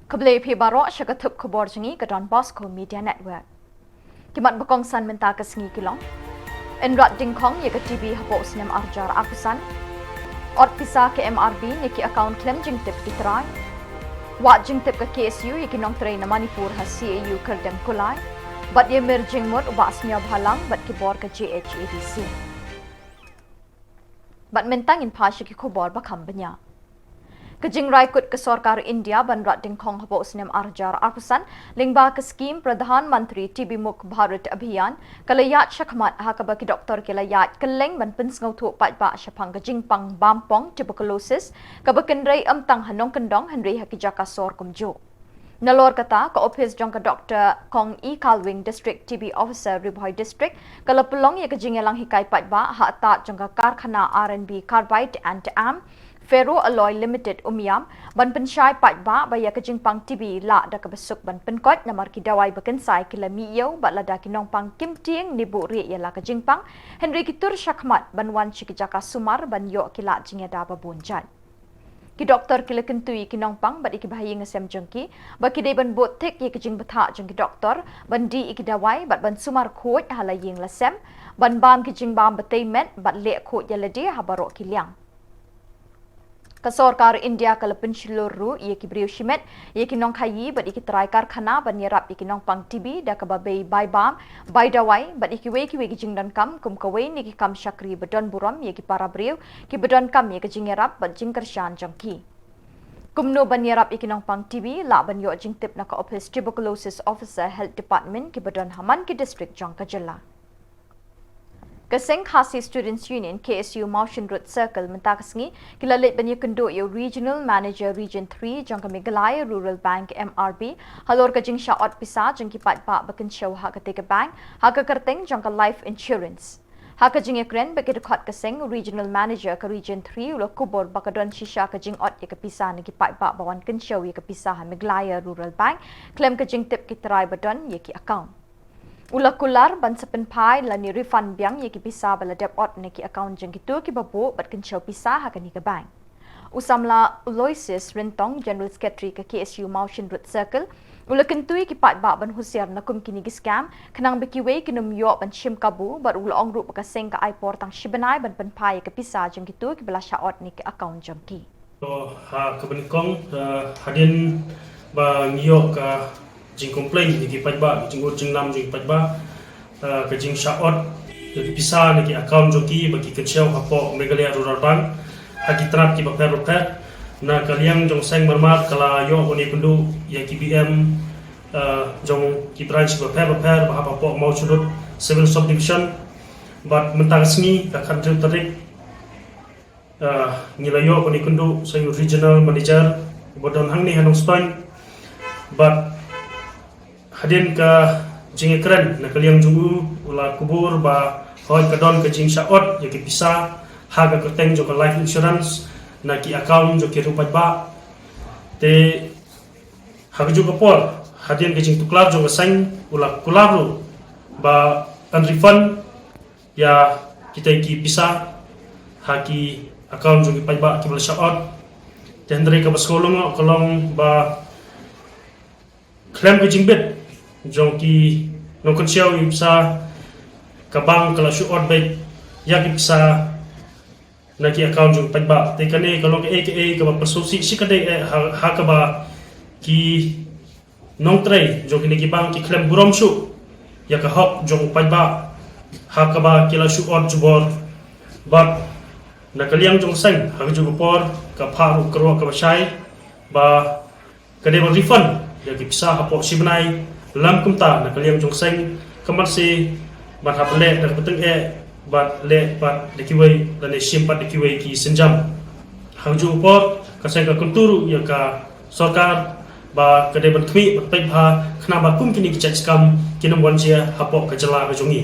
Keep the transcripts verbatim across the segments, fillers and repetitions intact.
Khublei phi baroh sha ka thup khubor jong ngi ka Don Bosco Media Network. Ki mat ba kongsan mynta ka sngi ki long: Yn rat dyngkhong ïa ka T B hapoh u snem ar hajar arphew san. Ot pisa ka M R B na ki account khlem jingtip ki trai. Wad jingtip ka K S U ïa ki nongtrei na Manipur ha C A U Kyrdem Kulai. Bad ïamir jingmut u Bah Sniawbhalang bad ki bor ka J H A D C. Bad mynta ngin phai sha ki khubor ba kham bniah. Ka jingrai kut ka sorkar India ban rat dyngkhong hapoh u snem ar hajar arphew san lyngba ka skhim Pradhan Mantri T B Mukt Bharat Abhiyan ka la ïaid shakhmat, ha kaba ki doktor ki la ïaid kylleng ban pynsngewthuh paidbah shaphang ka jingpang bampong, tuberculosis, kaba kynrei ym tang ha nongkyndong hynrei ha ki jaka sor kumjuh. Nalor kata, ka ophis jong ka Doktor Kong E Khalwing, District T B Officer, Ri Bhoi District, ka la pynlong ïa ka jingïalang hikai paidbah ha atad jong ka karkhana R and B Carbide and Am Ferro Alloy Limited, Umiam, ban pynshai paidbah ba ïa ka jingpang T B lah da kaba suk ban pynkoit namar ki dawai ba kynsai ki la mih ïew bad lada ki nongpang kim tieng ne buhrieh ïa la ka jingpang, hynrei ki tur shakhmat ban wan sha ki jaka sumar ban ïoh ki lad jingïada ba bun jait. Ki doktor ki la kyntu ïa ki nongpang bad ïa ki bahaïing hasem jong ki ba ki dei ban bud thik ïa ka jingbthah jong ki doktor ban dih ïa ki dawai bad ban sumar khuid ha la ïing la sem, ban bam ki jingbam ba tei met bad leh khuid ïa lade ha baroh ki liang. Ka sorkar India ka la pynshlur ruh ïa ki briew shimet, ïa ki nongkhaïi bad ïa ki trai karkhana ban ïarap ïa ki nongpang T B da kaba bei bai bam, bai dawai bad ïa kiwei kiwei ki jingdonkam kum kawei na ki kam shakri ba don burom ïa ki para briew kiba donkam ïa ka jingïarap bad jingkyrshan jong ki. Kumno ban ïarap ïa ki nongpang T B, lah ban ïoh jingtip na ka ophis Tuberculosis Officer, Health Department, kiba don ha man ki district jong ka jylla. Ka seng Khasi Students Union, K S U, Mawshynrut Circle mynta ka sngi ki la leit ban ïakynduh ïa u Regional Manager Region three jong ka Meghalaya Rural Bank, M R B, halor ka jingshah ot pisa jong ki paidbah ba kynshew ha katei ka bank ha ka kyrteng jong ka life insurance. Ha ka jingïakren bad ki dkhot ka seng, u Regional Manager ka Region three u la kubur ba ka don shisha ka jingot ïa ka pisa na ki paidbah ba wan kynshew ïa ka pisa ha Meghalaya Rural Bank khlem ka jingtip ki trai ba don ïa ki account. U la kular ban sa pynphai lane refund biang ïa ki pisa ba la dep ot na ki account jong kito kiba buh bad kynshew pisa ha kane ka bank. U samla Aloysius Ryntong, General Secretary ka K S U Mawshynrut Circle, u la kyntu ïa ki paidbah ban husiar na kum kine ki scam khnang ba kiwei kin ym ïoh ban shim kabu, bad u la ong ruh ba ka seng ka ai por tang shi bnai ban pynphai ïa ka pisa jong kito kiba la shah ot na ki account jong ki. To, ha kaba nyngkong, eh, hadien ba ngi ïoh ka jingcomplain jong ki paidbah, ka jingud jingnam jong ki paidbah, eh, ka jingshah ot ïa ki pisa na ki account jong ki ba ki kynshew hapoh Meghalaya Rural Bank ha ki tnat kiba pher bapher. Na ka liang jong seng marmar ka la ïoh ban ïakynduh ïa ki B M, eh, jong ki branch kiba pher bapher ba hap hapoh Mawshynrut Civil Subdivision. Bad mynta ka sngi, ka khathynriew tarik, ah, ngi la ïoh ban ïakynduh sa ïa u Regional Manager ba don hangne ha Nongstoiñ. Bad hadien ka jingïakren na ka liang jong u, u la kubur ba hooid ka don ka jingshah ot ïa ki pisa ha ka kyrteng jong ka life insurance na ki account jong ki riew paidbah. Te ha kajuh ka por, hadien ka jingtuklar jong ka seng, u la kular ruh ba yn refund ïa kita ki pisa ha ki account jong ki paidbah kiba la shah ot. Te hynrei kaba sngewlyngngoh ka long ba khlem ka jingbit jong ki nongkynshew ïa ki pisa, ka bank ka la shu ot beit ïa ki pisa na ki account jong ki paidbah. Te kane ka long kaei kaei kaba pynsngewsih shikatdei eh ha, ha kaba ki nongtrei jong kine ki bank ki khlem burom shuh ïa ka hok jong u paidbah ha kaba ki la shu ot jubor. Bad na ka liang jong seng, ha kajuh ka por ka phah ruh ka kyrwoh kaba shai ba ka dei ban refund ïa ki pisa hapoh shi bnai. Lym kumta, na ka liang jong seng ka marsi ban hap leh da kaba tyngeh bad leh pat da kiwei lane shim pat da kiwei ki sienjam. Ha kajuh ka por ka seng ka kyntu ruh ïa ka sorkar ba ka dei ban khmih ban peit bha khnang ba kum kine ki jait scam kin ym wan jia hapoh ka jylla ka jong ngi.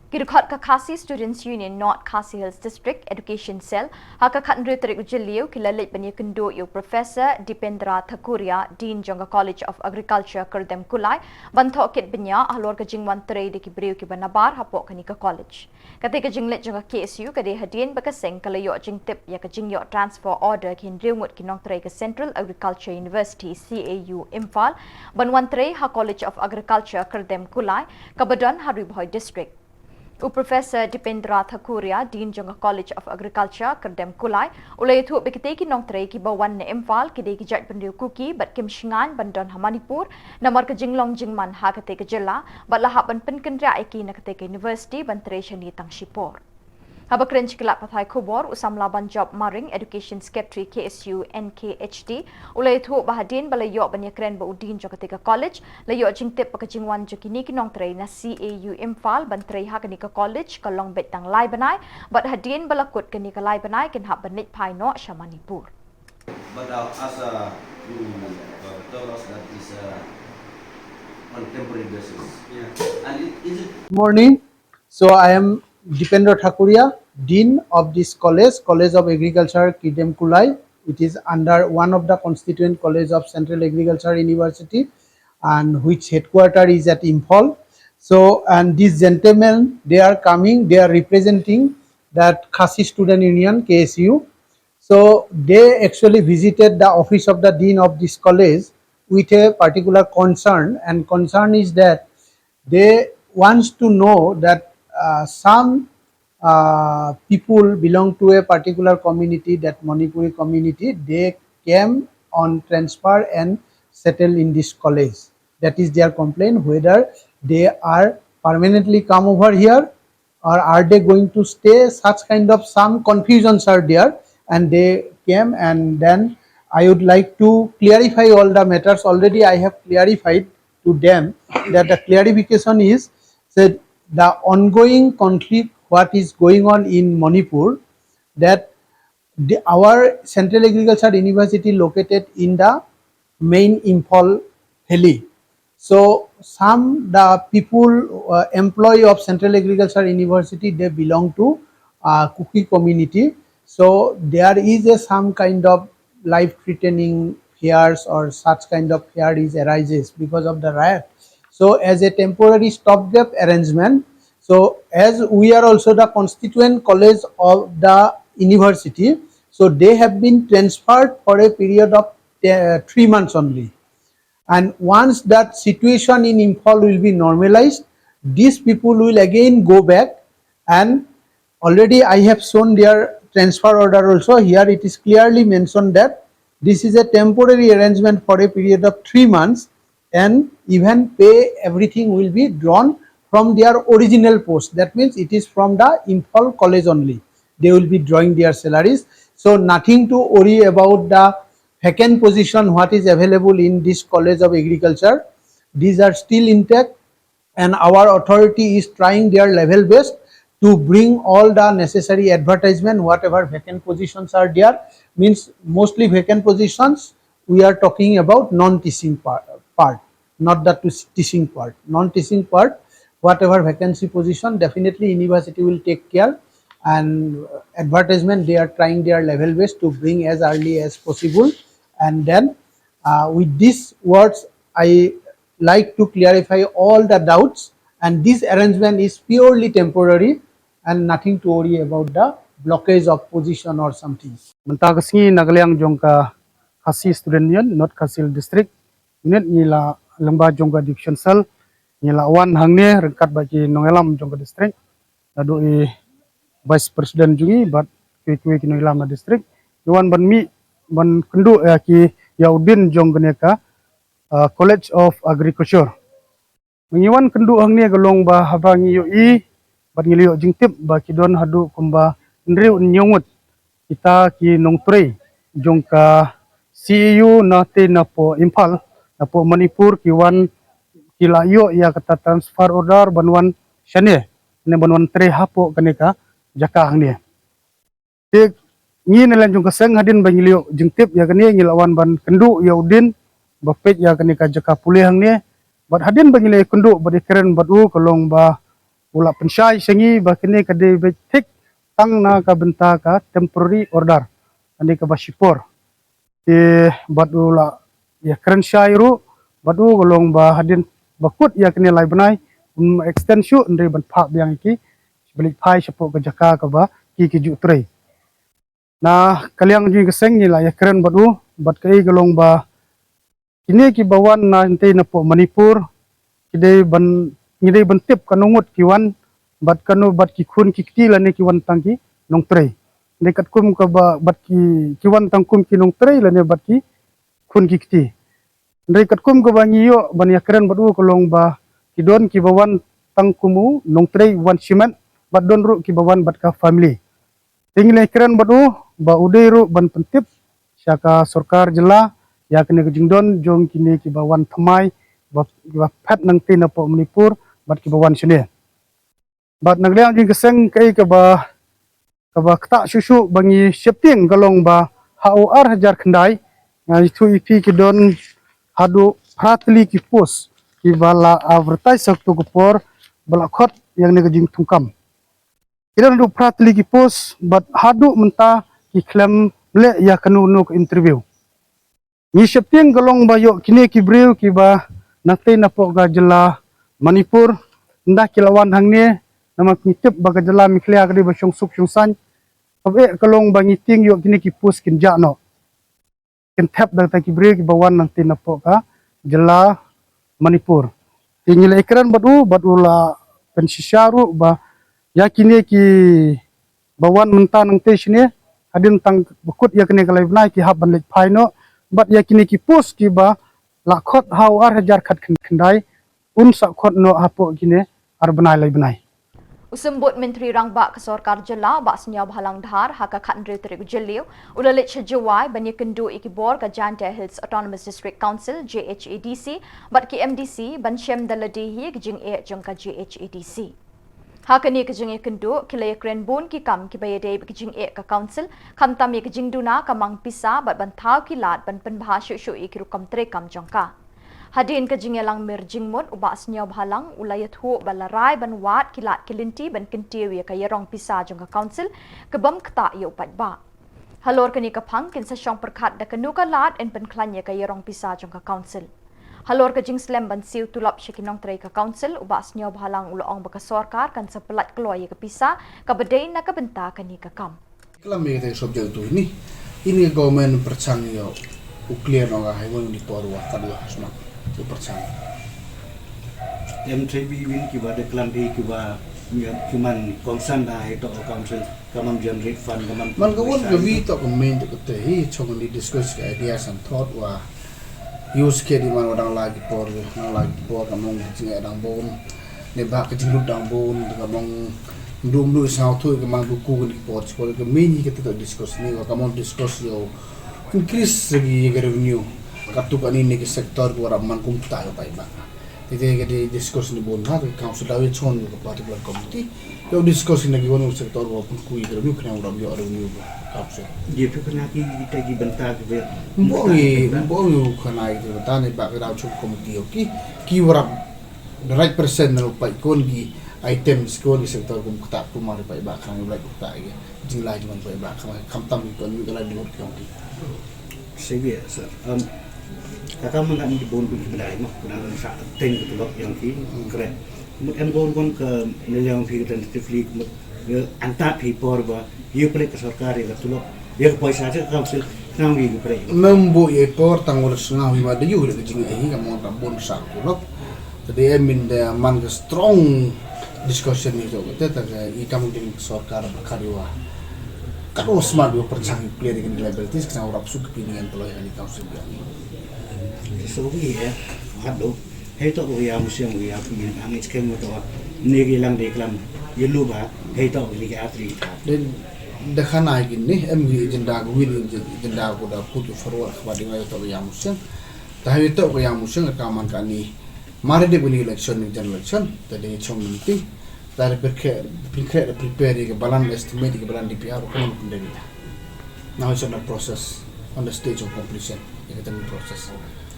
Ki dkhot ka Khasi Students Union North Khasi Hills District Education Cell ha ka khathynriew tarik u Jylliew ki la leit ban ïakynduh ïa u Professor Dipendra Thakuria, Dean jong ka College of Agriculture, Kyrdem Kulai, ban thoh kit bniah halor ka jingwan trei da ki briew kiba nabar hapoh kane ka college. Kata ka jingleit jong ka K S U ka dei hadien ba ka seng ka la ïoh jingtip ïa ka jingïoh transfer order ki hynriew ngut ki nongtrei ka Central Agriculture University, C A U, Imphal ban wan trei ha College of Agriculture, Kyrdem Kulai, kaba don ha Ri Bhoi District. U Professor Dipendra Thakuria, Dean jong ka College of Agriculture, Kyrdem Kulai, u la ïathuh ba kitei ki nongtrei kiba wan na Imphal ki dei ki jaitbynriew Kuki bad kim shngaiñ ban don ha Manipur namar ka jinglong jingman ha katei ka jylla bad la hap ban pynkynriah ïa ki na katei ka university ban trei shane tang shipor. Haba kren sha ki lad pathai khubor, u samla ban jop Maring, Education Secretary K S U N K H D, u la ïathuh ba hadien ba la ïoh ban ïakren bad u Dean jong katei ka college, la ïoh jingtip ba ka jingwan jong kine ki nongtrei na C A U Imphal ban trei ha kane ka college ka long beit tang lai bnai, bad hadien ba la kut kane ka lai bnai kin hap ban leit phai noh sha Manipur. But uh, as uh, you uh, told us that is uh, on temporary basis. Yeah. And it, is it Morning. So I am Dipendra Thakuria, Dean of this college, College of Agriculture, Kyrdem Kulai. It is under one of the constituent college of Central Agriculture University, and which headquarter is at Imphal. So, and these gentlemen, they are coming, they are representing that Khasi Student Union, K S U. So they actually visited the office of the dean of this college with a particular concern, and concern is that they wants to know that uh, some uh, people belong to a particular community, that Manipuri community, they came on transfer and settle in this college. That is their complaint, whether they are permanently come over here or are they going to stay. Such kind of some confusions are there, and they came, and then I would like to clarify all the matters. Already I have clarified to them that the clarification is that the ongoing conflict, what is going on in Manipur, that the, our Central Agriculture University located in the main Imphal Valley. So some the people uh, employee of Central Agriculture University, they belong to uh, Kuki community. So there is a some kind of life-threatening fears or such kind of fear is arises because of the riot. So as a temporary stopgap arrangement, so as we are also the constituent college of the university, so they have been transferred for a period of uh, three months only. And once that situation in Imphal will be normalized, these people will again go back, and already I have shown their transfer order also. Here it is clearly mentioned that this is a temporary arrangement for a period of three months, and even pay, everything will be drawn from their original post. That means it is from the Imphal college only. They will be drawing their salaries. So nothing to worry about the vacant position what is available in this College of Agriculture. These are still intact, and our authority is trying their level best to bring all the necessary advertisement, whatever vacant positions are there. Means mostly vacant positions, we are talking about non-teaching par- part, not the tus- teaching part. Non-teaching part, whatever vacancy position, definitely university will take care, and advertisement, they are trying their level best to bring as early as possible. And then uh, with these words, I like to clarify all the doubts, and this arrangement is purely temporary and nothing to worry about the blockage of position or something. Mynta ka sngi na ka liang jong ka Khasi Student Union North Khasi Hills District Unit ngi la lyngba jong ka Education Cell ngi la wan hangne ryngkat bad ki nongïalam jong ka district, naduh i Vice President jong ngi bad kiwei kiwei ki nongïalam na district. Ngi wan ban mih ban kynduh ïa ki, ïa u dean jong kane ka uh, College of Agriculture. Ngi wan kynduh hangne ka long ba haba ngi ïohi bad ngi la ïoh jingtip ba ki don haduh kumba hynriew hynñiew ngut kita ki nongtrei jong ka C A U na te napoh Imphal, napoh Manipur, ki wan, ki la ïoh ïa kata transfer order ban wan shane, ne ban wan trei hapoh kane ka jaka hangne. Te ngi na liang jong ka seng, hadien ba ngi la ïoh jingtip ïa kane, ngi la wan ban kynduh ïa u dean ba peit ïa kane ka jaka pule hangne. Bad hadien ba ngi la kynduh bad ïakren bad u, ka long ba U la pynshai sha ngi ba kane ka dei beit thik tang na ka bynta ka temporary order, kane kaba shipor. Te bad u la ïakren shai ruh bad u ka long ba hadien ba kut ïa kane lai bnai, um extend shuh, hynrei ban phah biang ïa ki ba leit phai shapoh ka jaka kaba ki ki ju trei. Na ka liang jong ka seng ngi la ïakren bad u, bad kaei ka long ba kine kiba wan na hangtei napoh Manipur, ki dei ban, ngi dei ban tip katno ngut ki wan, bad katno, bad ki khun ki kti lane ki wan tang ki nongtrei. Dei katkum kaba, bad ki, ki wan tang kum ki nongtrei lane bad ki khun ki kti. Hynrei katkum kaba ngi ïoh ban ïakren bad u ka long ba ki don kiba wan tang kum u nongtrei wan shimet, bad don ruh kiba wan bad ka family. Te ngi la ïakren bad u ba u dei ruh ban pyntip sha ka sorkar jylla ïa kane ka jingdon jong kine kiba wan thymmai, ba, ba phet nangtei napoh Manipur bad kiba wan shane. Bad na ka liang jong ka seng kaei kaba, kaba ktah shuh shuh ba ngi sheptieng ka long ba ha u ar hajar khyndai, nga ïathuh ïa phi, ki don haduh phra tylli ki post kiba la advertise ha kato ka por ba la khot ïa kane ka jingthungkam. Ki don haduh phra tylli ki post bad haduh mynta ki khlem leh ïa kano kano ka interview. Ngi sheptieng ka long ba ïoh kine ki briew kiba nangtei napoh ka jylla Manipur, ynda ki la wan hangne, namar ngi tip ba ka jylla Meghalaya ka dei ba shong suk shong saiñ. Kaba eh ka long ba ngi tieng ïoh kine ki post kin jah noh, kin thep da kita ki briew kiba wan nangtei napoh ka jylla Manipur. Te ngi la ïakren bad u, bad u la pynshisha ruh ba ïa kine kiba wan mynta nangtei shane, hadien tang ba kut ïa kane ka lai bnai ki hap ban leit phai noh, bad ïa kine ki post kiba la khot ha u ar hajar khat khyn-, khyndai, un sa khot noh hapoh kine ar bnai lai bnai. U Symbud Myntri Rangbah ka Sorkar Jylla, Bah Sniawbhalang Dhar, ha ka khathynriew tarik u Jylliew u la leit sha Jowai ban ïakynduh ïa ki bor ka Jaintia Hills Autonomous District Council, J H A D C, bad ki M D C ban shem da lade hi ïa ka jingeh jong ka J H A D C. Ha kane ka jingïakynduh ki la ïakren bun ki kam kiba ïadei bad ka jingeh ka council, khamtam ïa ka jingduna ka mang pisa bad ban thaw ki lad ban pynbha shuh shuh ïa ki rukom treikam jong ka. Hadien ka jingïalang mir jingmut, u Bah Sniawbhalang u la ïathuh ba la rai ban wad ki lad ki lynti ban kyntiew ïa ka ïarong pisa jong ka council ka bym ktah ïa u paidbah. Halor kane ka phang kin sa shong pyrkhat da kano ka lad yn pynkhlaiñ ïa ka ïarong pisa jong ka council. Halor ka jingslem ban siew tulop sha ki nongtrei ka council, u Bah Sniawbhalang u la ong ba ka sorkar kan sa pyllait kloi ïa ka pisa kaba dei na ka bynta kane ka kam. Klam ïa kata ka subject uto hini. Ini ka government pyrshang ïa u clear noh ka highway uni por wa kat wa smat u pyrshang. Em three B win kiba da klam ïa kiba, ïa ki man concern da ïa to council, ka man generate fund, ka man. Man ka won ka wi to ka main to ka te hi, chong ni discuss ka ideas and thought wa use ke di man wa dang la ki por, dang la ki por ka mong ki jingeh dang bun. Ne ba ka jinglut dang bun, ka mong dum du sa thu ka mang du ku ki por, por ka main hi ka te to discuss ni, wa ka mong discuss yo increase lagi ka revenue. Ka tu ka ni ni ka sector ko ra man kum ta yo pai ba. Te te ka di discuss ni bun ha ka council da wi chon ka particular committee. Yo discuss ni ki won sector ko pun ku ka revenue kena ura yo revenue ka council. Ye phi kena ki kita ki bynta ki ber. Mbo ngi, mbo ngi kena ki bynta ni ba ka da chon committee yo ki, ki ura the right percent na pai kon ki items kon ki sector kum kata kum ri pai ba kena ura kum kata ki. Jinglai jingman pai ba kena khamtam ki kon ki lai di mut ki committee. Sigi, sir. Um, kaka manga ni bun bun ki bidai mo, kuna sa teng ki tulop yang ki kre. Mut em gon gon ke ne yang ki tentatively mut, eh, anta phi por ba yu plek ka sorkar ya ka tulop, ya ka paisa se ka council, nang wi ki plek. Mem bu ye por tang wala sngaw hi ma de yu de jing eh hi ka mon ta bun sa tulop. Tadi em min de man ka strong discussion ni to te ta ka i kam ding sorkar ba kadiwa. Kado smart yo perchang clear dengan liabilities kena urap suk kepinian pelo yang di council biang. So wi eh, hado. Hei to wi ya musim wi ya pinian ang ich kem to. Ni ki lang de klam. Ye lu ba, hei to wi ki atri ta. Den de khana gin ni em wi agenda ko wi agenda ko da put forward khaba ding to wi ya musim. Ta hei to wi ya musim ka man ka ni. Mari de wi ni election ni general election. Ta de chong ni ting. Ta de prepare, prepare, prepare ka balan estimate ka balan D P R ko man pun de ni ta. Now it's on the process, on the stage of completion. Ïa kata ni process.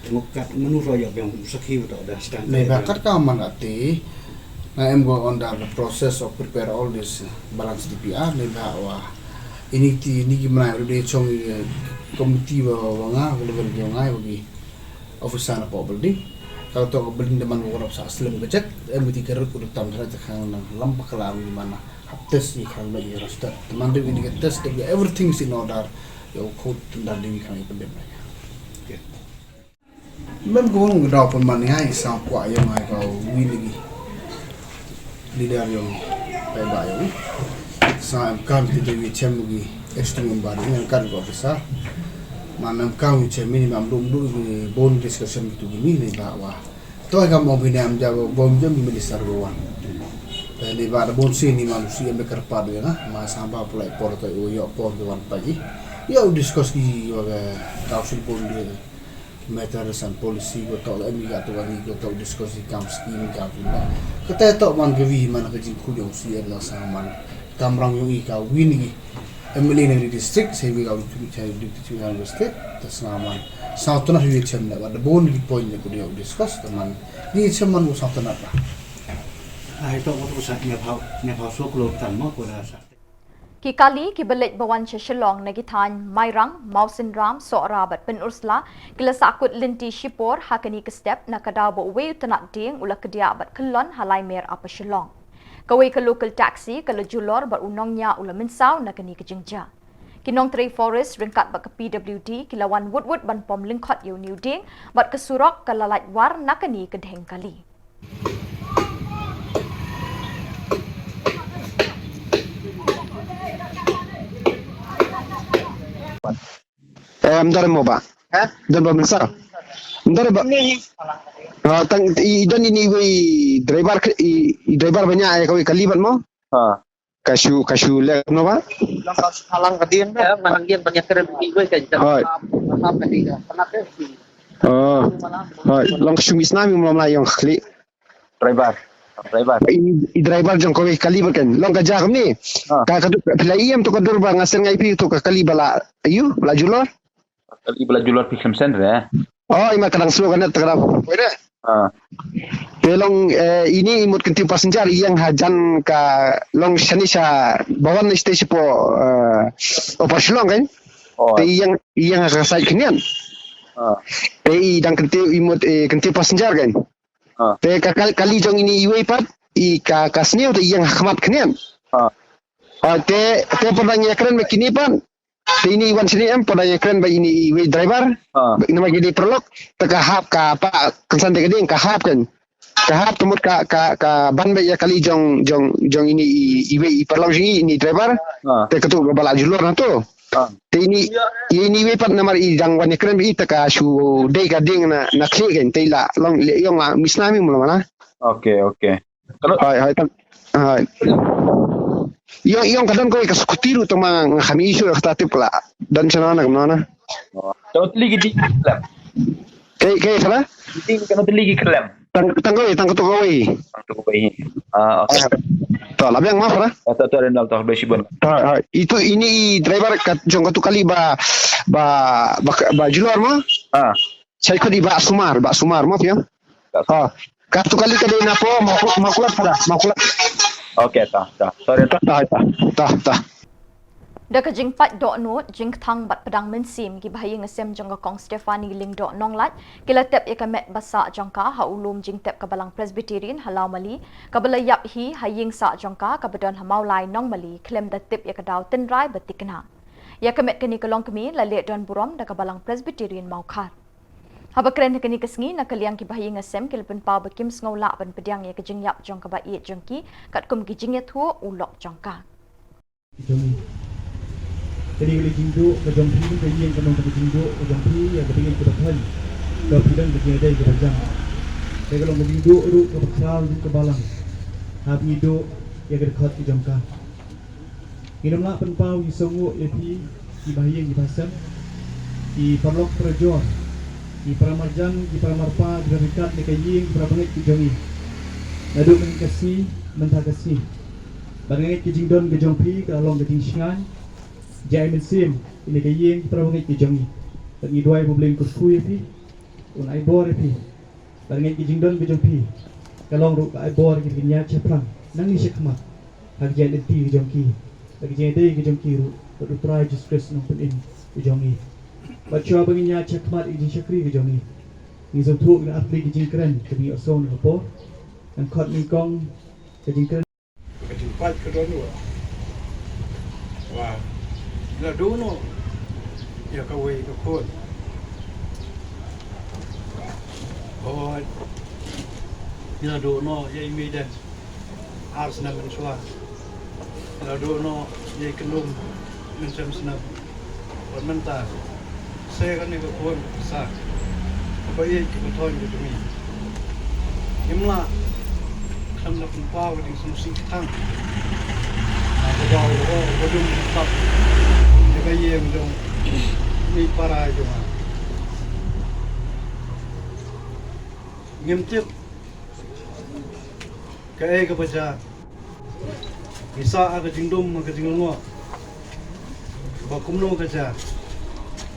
Muk kat menu ro ïa biang sakhi betul dah stand. Nei ba kat ka man ati I am going under the process of prepare all this, uh, balance D P R, ne ba wa ini ti ni ki mnai rude chong, uh, committee wa, wa nga, wa level jong nga, wa ki officer na pop building. Ka to ka building da man wa sa slim ka jek, em ti ka rut u tam thara ta khang na lam pa kala ngi mana hap test ni khang na i roster. Te man de ini ka test, de everything is in order. Yo code tunda de khang i pendem na. Mem ko wong da pun man ya i sa kwa ya mai ka wi lagi. Leader yong pai ba yong. Sa em kam ti de wi chem gi extreme ba ni em kan ko officer. Man em kam wi chem ni mam dum dum gi bon discussion tu gi ni ni ba wa. To ka mo bi ni am ja bom jam minister go wan. Ni ba da bon si ni mam si em kar pa do ya na. Ma sa ba pulai por to yo por do wan pa gi. Yo discuss gi wa ka council bon di. Matters and policy ko to em ga to ani ko to discuss i kam scheme kam pula. Kata to man ka wi man ka jingkhuid yong si er la sa man. Kam rang yong i ka win i M L A na district, sa wi ka wi tu chai di tu chai state, ta sa man. Sa to na wi chem na ba da bon ki point ko di discuss ta man. Di chem man ko sa to na ba. Ai to ko to sa nya phau, nya phau so klo tan mo ko da sa. Ki kali kiba leit ba wan sha Shillong na ki thaiñ Mairang, Mawsynram, Sohra bad Pynursla ki la sahkut lynti shipor ha kane ka step na ka daw ba uwei u tnat dieng u la kdiah bad kyllon ha Laimer Upper Shillong. Kawei ka local taxi ka la julor bad u nongñiah u la mynsaw na kane ka jingjia. Ki nongtrei forest ryngkat bad ka P W D ki la wan wut wut ban pom lyngkhot ïa une u dieng bad ka surok ka la lait war na kane ka dheng kali. Em, dare mo ba? Ha? Don ba mynsaw? Dare ba? Ni. Ah, tang i, i don ini wei driver ke, i, i driver ba ñiah ïa kawei kali bad mo? Ha. Ka shu, ka shu leh no ba? Lang ka shu halang ka dieng da. Ya, halang dieng ba ñiah kren ini wei ka jam. Hoi. Halang ka dieng da. Pernah ke? Oh. Hoi, long ka shu misnam ïa mlom la ïong khlieh. Driver. Driver. I, i driver jong kawei kali bad kan. Long ka jia kumne. Ah. Ka, ka dur, phi la ïam to ka dur ba nga send ngai phi to ka kali ba la, ayu, ba la julor. Kali ba la julor phi khlem send re. Oh, i ma ka dang slow ka net ta ka dang. Wei re. Ah. Te long, eh, ini i mut kynthiew passenger i ïeng hajan ka long shane sha ba wan sha station hapoh, eh, Upper Shillong kan. Oh. Te i ïeng, i ïeng ha ka side khyndiat. Ah. Te i dang kynthiew i mut, eh, kynthiew passenger kan. Ah. Te ka kal-, kali jong ini iwei pat, i ka, ka sniew te i ïeng ha khmat khyndiat. Ah. Ah, te, te pat ba ngi kren ba kine pat. Te ini i wan shane em pat ba ngi kren ba ini iwei driver. Ah. Namar ki dei paralok, te ka hap ka pa, kynsan te ka dei ka hap kan. Ka hap te mut ka, ka, ka ban beit ïa kali jong, jong, jong ini i, iwei i paralok jong i, ini driver. Ah. Te katu ba la julor na tu. Ah. Te ini, ini iwei pat namar i dang wan ïa kren beit te ka shu dei ka dieng na, na khlieh kan te i la long leh ïong la misnam ïa mlom la. Okay, okay. Hoi, hoi, tang. Hoi. Ïong, ïong ka don kawei ka scooty ruh tang ma nga kham ïohi shuh kata tip ka la don shano na kumno na. Oh. Tang tylli ki ding khlem. Kaei, kaei sala? Ding, tang tylli ki khlem. Tang, tang kawei, tang katu kawei. Tang katu kawei. Ah, okay. Ah, to la biang ma para. Ah, to, to, Renal, to, besi bon. Ah, ah, itu ini i driver kat, jong katu kali ba, ba, ba, ba julor ma? Ah. Sai kut i ba sumar, ba sumar ma pia. Ah. Katu kali ka dei na po, ma ku-, ma kulat para, ma kulat. Okay, ta, ta. Sorry. Ta, ta, ta, ta, ta. Da ka jingpait dohnud, jingkthang bad pdeng mynsiem, ki bahaïing hasem jong ka Kong Stephanie Lyngdoh Nonglait ki la tep ïa ka met ba sah jong ka ha u lum jingtep ka Balang Presbyterian ha Lawmali, kaba la ïap hi ha ïing sah jong ka kaba don ha Mawlai Nongmali, khlem da tip ïa ka daw tynrai ba thikna. Ïa ka met kane ka longkmie la leh don burom da ka Balang Presbyterian Mawkhar. Haba kren ha kane ka sngi na ka liang ki bahaïing hasem ki la pynpaw ba kim sngew lah ban pdiang ïa ka jingïap jong kaba ïeit jong ki katkum ki jingïathuh u lok jong ka. Jong i. Kane ka dei ka jingduh ka jong phi, ka ïing ka long ka jingduh ka jong phi ïa ka bangeit kaba thaiñ. Ka phi don ka jingïadei kaba jam. Ka long ka jingduh ruh kaba khraw jong ka balang. Haba ngi duh ïa ka dkhot ka jong ka. Ngin ym lah pynpaw ïa sngewbha ïa phi. Ki bahaïing ki bahasem, ki paralok parajor, ki paramarjan, ki paramarpa, ki baryngkat ne ka ïing, ki parabangeit ki jong i. Naduh mynne ka sngi, mynta ka sngi. Bad nga ngeit ka jingdon ka jong phi ka long ka jingshngaiñ. Jai mynsiem ïa ka ïing, ki parabangeit ki jong i. Bad ngi duwai ba U Blei un kyrkhu ïa phi, un ai bor ïa phi. Bad nga ngeit ka jingdon ka jong phi Ka long ruh ka ai bor ïa ki ban ïaid shaphrang nangne shakhmat ha ka jingïaid lynti ka jong ki, ha ka jingïadei ka jong ki ruh bad U Trai Jisu Khrist u Nongpynim ka jong ngi. Bad shuwa ba ngin ïaid shakhmat ïa ka jingshakri ka jong ngi, ngi sngewthuh ïa ka artylli ka jingkren kaba ngi ïohsngew na ka por. Ngan khot nyngkong ka jingkren. Ka jingpait ka don ruh ba ngi la duh noh ïa kawei ka khun. Hooid, ngi la duh noh ïa i Meiden ar snem mynshuwa. Ngi la duh noh ïa i Kynlum mynshem snem. Bad mynta, sa kane ka khun ka pyrsa kaba ïeit kaba thoiñ ka jong ngi. Ngim lah khlem da pynpaw ka jingsngewsih kthang. Ka daw ka daw ka dum ka thap ïa ka ïing jong i para jong nga. Ngim tip kaei kaba jia. Ngi sah ha ka jingdum ha ka jinglyngngoh ba kumno ka jia.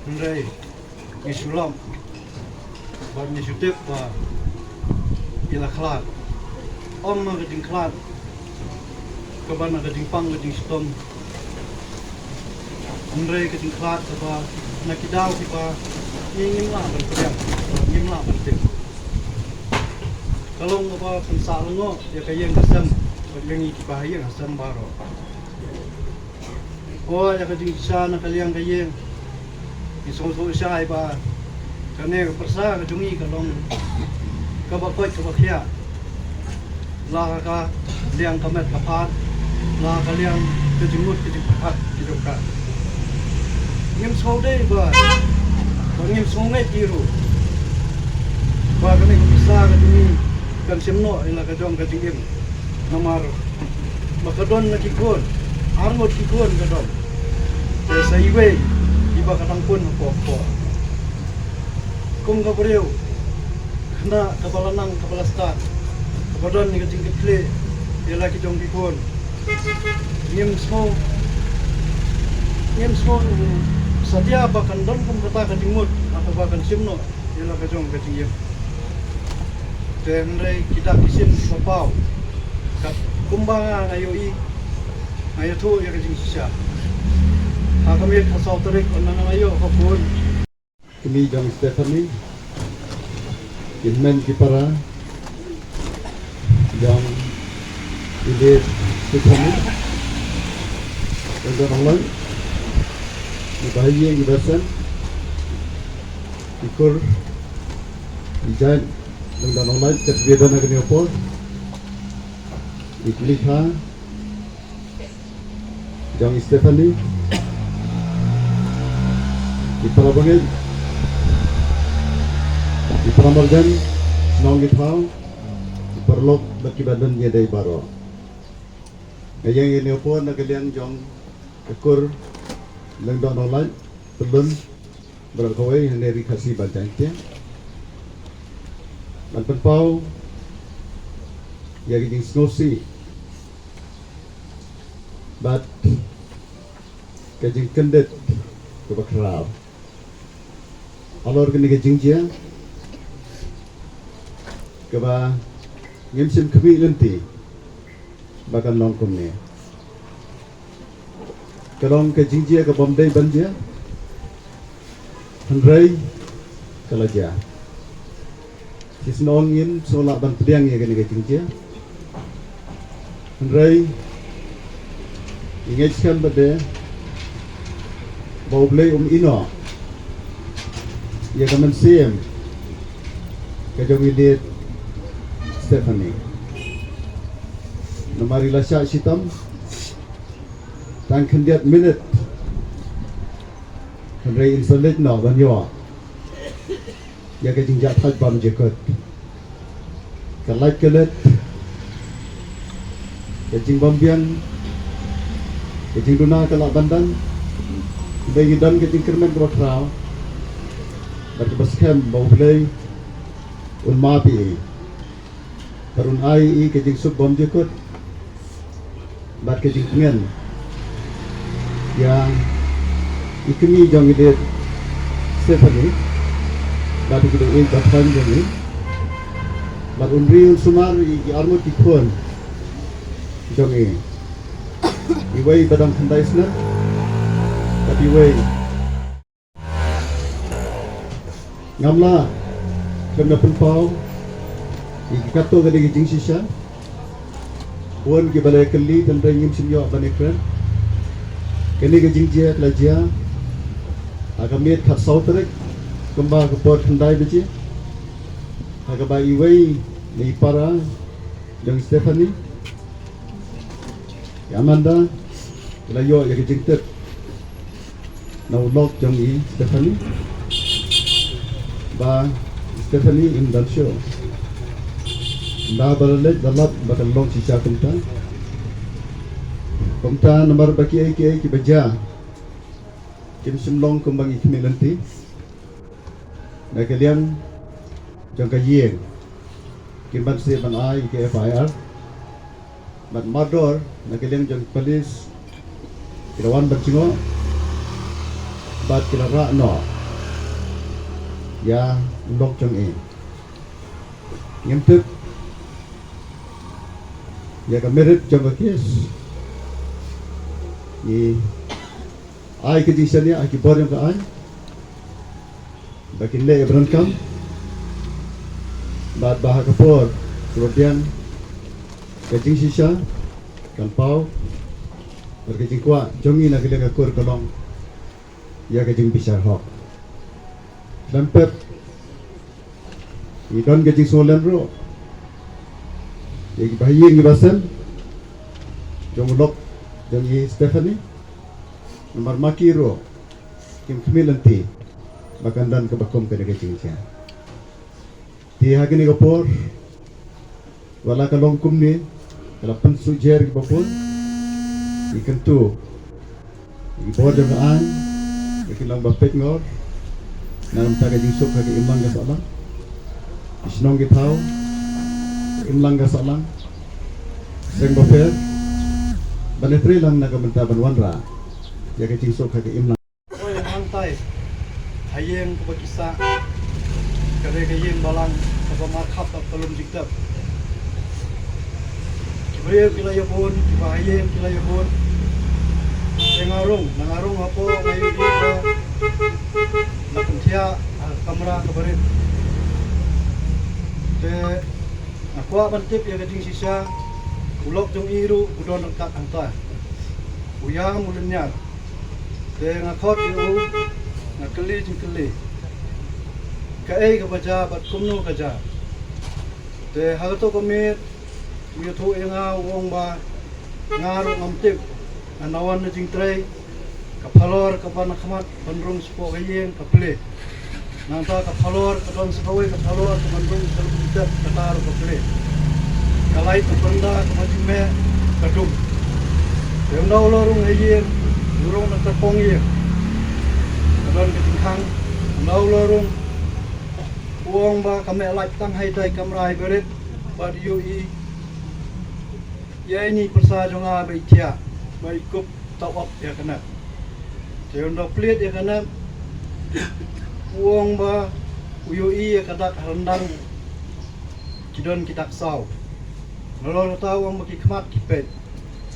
Hynrei ngi shu lap bad ngi shu tip ba i la khlad. Ym ha ka jingkhlad kaba na ka jingpang ka jingshitom. Hynrei ka jingkhlad kaba na ki daw kiba ngi ngim lah ban pdiang, ngim lah ban tip. Ka long kaba pynsah lyngngoh ïa ka ïing ka sem bad ïa ngi kiba ha ïing ha sem baroh. Hooid, ïa ka jingshisha na ka liang ka ïing, ngi sngewthuh shai ba kane ka pyrsa ka jong ngi ka long kaba koit kaba khiah. La ka liang ka met ka phad, la ka liang ka jingmut ka jingpyrkhat ka jong ka. Ngim sngewdei ba, ba ngim sngewngeit hi ruh ba kane ka pyrsa ka jong ngi kan shim noh ïa la ka jong ka jingim. Namar ba ka don na ki khun, arngut ki khun ka don. Te sa iwei iba ka dang pun hapoh kpoh. Kum ka briew khynnah kaba la nang kaba la stad, kaba don ïa ka jingkitkhlieh ïa la ki jong ki khun. Ngim sngew, ngim sngew satia ba kan don kum kata ka jingmut, ha kaba kan shim noh ïa la ka jong ka jingim. Te hynrei ki dak ki shin ba paw, kat kumba nga nga ïohi, nga ïathuh ïa ka jingshisha. Ha ka miet ka saw tarik, ynda nga la ïoh ka phone. Kmie jong Stephanie, ki hynmen ki para jong i Stephanie, jong ka nonglait, i ba ïing i ba sem, i kur, i jait, jong ka nonglait, kat ba don ha kane ka por, i kmie ka jong i Stephanie, i para bangeit, i para marjan, nong i thaw, i paralok bad kiba don ïadei baroh. Nga ïeng ïa kane ka por na ka liang jong ka kur Lyngdoh Nonglait, Pyllun, baroh kawei, hangne Ri Khasi bad Jaiñtia, ban pynpaw ïa ka jingsngewsih bad ka jingkyndit kaba khraw halor kane ka jingjia kaba ngim shym khmih lynti ba kan long kumne. Ka long ka jingjia ka bym dei ban jia, hynrei ka la jia. Shisnong ngim sngew lah ban pdiang ïa kane ka jingjia. Hynrei ngi ngeit skhem bad de ba U Blei um ïehnoh ïa ka mynsiem ka jong i Stephanie. Namar i la shah shitom tang khyndiat minit, hynrei in sa leit noh ban ïoh ïa ka jingjahthait bymjukut. Ka lait ka leit, ka jingbymbiang, ka jingduna ka lah ban don. Hynrei ngi don ka jingkyrmen kaba khraw bad kaba skhem ba U Blei un map ïa i, bad un ai ïa i ka jingsuk bymjukut bad ka jingpyngen ïa i kmie jong i Stephanie bad ïa ki dohnud ba thoiñ jong i. Ar un ri un sumar ïa ki arngut ki khun jong i. Iwei ba dang khyndai snem bad iwei. Ngam lah khlem da pynpaw ïa ki katto katne ki jingshisha. Bun kiba la kylli tang dei ngim shym ïoh ban ïakren. Kane ka jingjia ka la jia ha ka miet khatsaw tarik kumba ka por khyndai baje, ha kaba iwei na i para jong Stephanie, i Amanda, i la ïoh ïa ka jingtip na u lok jong i Stephanie ba Stephanie im don shuh. Nda ba la leit la lap ba kan long shisha kumta. Kumta namar ba kiei kiei kiba jia kim shym long kumba ngi khmih lynti. Na ka liang jong ka ïing kim ban sdang ban ai ka F I R. Bad mardor na ka liang jong police ki la wan ban jngoh bad ki la rah noh ïa u lok jong i. Ngim tip ïa ka merit jong ka case. Ngi ai ka jingshaniah ha ki bor jong ka aiñ ba kin leh ïa ka donkam bad ba ha ka por kaba biang ka jingshisha kan paw bad ka jingkwah jong ngi na ka liang ka kur ka long ïa ka jingbishar hok. Khlem pep ngi don ka jingsngewlem ruh ïa kiba ha ïing kiba sem jong u lok jong i Stephanie. Namar ma ki ruh kim khmih lynti ba kan don kaba kum kane ka jingjia. Te ha kane ka por wat la ka long kumne, ka la pynsuh jer kiba bun. Ngi kyntu ïa ki bor jong ka aiñ ba kin long ba peit ngor na ka bynta ka jingsuk ha ka imlang ka sahlang, ki shnong ki thaw, ka imlang ka sahlang, seng bapher, ban ïatrei lang na ka bynta ban wanrah ïa ka jingsuk ha ka imlang. Oi, hangtai ha ïing kaba ki sah ka dei ka ïing balang kaba markhap bad ka lum jingtep. Ki briew ki la ïabun, kiba ha ïing ki la ïabun. Te nga rung, nga rung hapoh, nga ïohi ba la pynthiah ha ka kamra kaba rit. Te nga kwah ban tip ïa ka jingshisha, u lok jong i ruh u don ryngkat hangta. U ïam u lynñiar. Te nga khot ïa u, nga kylli jingkylli, kaei kaba jia bad kumno ka jia. Te ha kato ka miet u ïathuh ïa nga, u ong ba nga ruh ngam tip, nga na wan na jingtrei, ka phalor kaba na khmat ban rung shapoh ka ïing ka plie. Nangta ka phalor ka don sa kawei ka phalor ka ban rung sha lyndet, kata ruh ka plie. Ka light ka pyrda kaba jingmeh ka dum. Te ynda u la rung ha ïing, u rung na tyrpong ïing, ka don ka jingkhang. Ynda u la rung, u ong ba ka meh light tang ha itai i kamra iba rit bad ïohi ïa ine i pyrsa jong nga ba i thiah, ba i kup tawop ïa ka nep. Te ynda u plied ïa ka nep, u ong ba u ïohi ïa ka dak ha ryndang ki don ki dak saw. Nalor kata u ong ba ki khmat ki peit.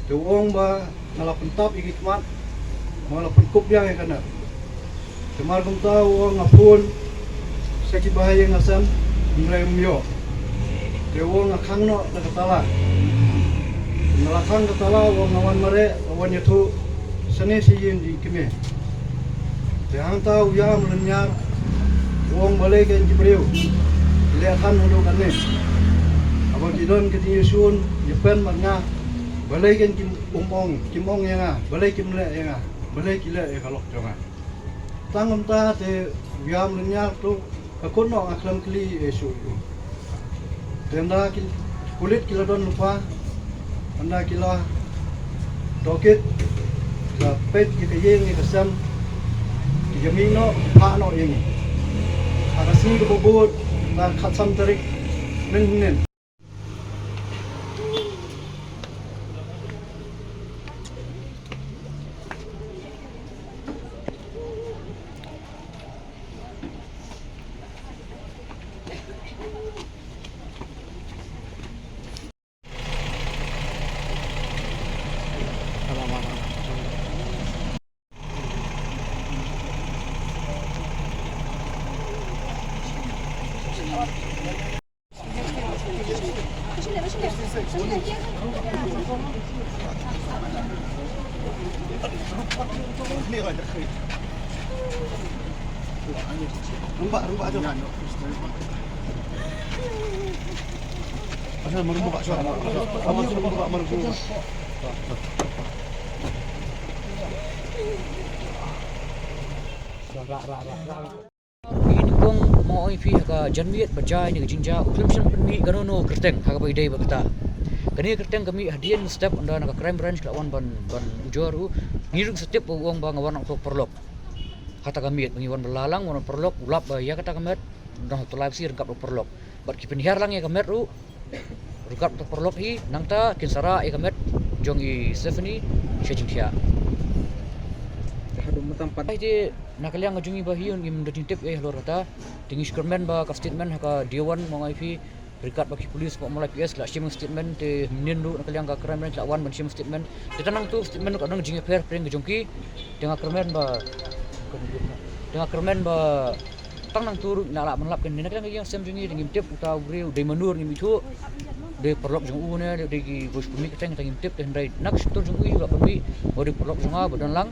Te u ong ba nga la pyntap ïa ki khmat, ba nga la pynkup biang ïa ka nep. Te mar kumta u ong nga phone sha kiba ha ïing ha sem, hynrei ym ïoh. Te u ong nga khang noh da ka tala. Nga la khang ka tala, u ong nga wan mareh, nga wan ïathuh shane sha ïing jong i kmie. Te hangta u ïam u lynñiar, u ong balei kein ki briew ki leh than haduh katne. Haba ki don ka jingïashun ïapen bad nga, balei kein kim ong, kim ong ïa nga, balei kim leh ïa nga, balei ki leh ïa ka lok jong nga. Tang kumta te u ïam u lynñiar tu ka kut noh, nga khlem kylli ei shuh ïa u. Te ynda ki pulit ki la don lypa, ynda ki la tohkit, ki la peit ïa ka ïing ïa ka sem, ki ïa mih noh, ki phah noh ïa ngi. Ha ka sngi kaba bud, ka khatsan tarik, mynhynnin. Ngi nyngkong mo ong ïa phi ha ka janmiet ba jai ne ka jingjia u khlem shym pynmih kano kano kyrteng ha kaba ïadei bad kata. Kane ka kyrteng ka mih hadien mynstep ynda na ka crime branch ka la wan ban ban ujor u. Ngi ruh sa tip ba u ong ba nga wan na u paralok. Kata ka miet ba ngi wan bylla lang, wan paralok, u lap ba ïa kata ka met, dang ha u Tulai Phasi ryngkat u paralok. Bad ki pynhiar lang ïa ka met ruh ryngkat u paralok hi, nangta kin sa rah ïa ka met jong i Stephanie sha jingthiah. Te haduh mynta pat. Ai te na ka liang ka jong ngi ba hi ngim da jingtip ei halor kata. Te ngi shu kyrmen ba ka statement ha ka D one mo ong ïa phi ryngkat bad ki police, bad Mawlai P S ki la shim statement, te mynnin ruh na ka liang ka crime branch ki la wan ban shim statement. Te tang nangtu statement ruh ka don jingïapher pyrshah ka jong ki. Te nga kyrmen ba, te nga kyrmen ba tang nangtu ruh ngi la lah ban lap kane. Na ka liang ka ïing sem jong ngi te ngim tip uta u briew u dei mano ngim ithuh. Dei paralok jong u ne dei ki bos pynmih kyrteng te ngim tip, te hynrei na ka shyntur jong u u la pynmih ba u dei paralok jong nga ba don lang.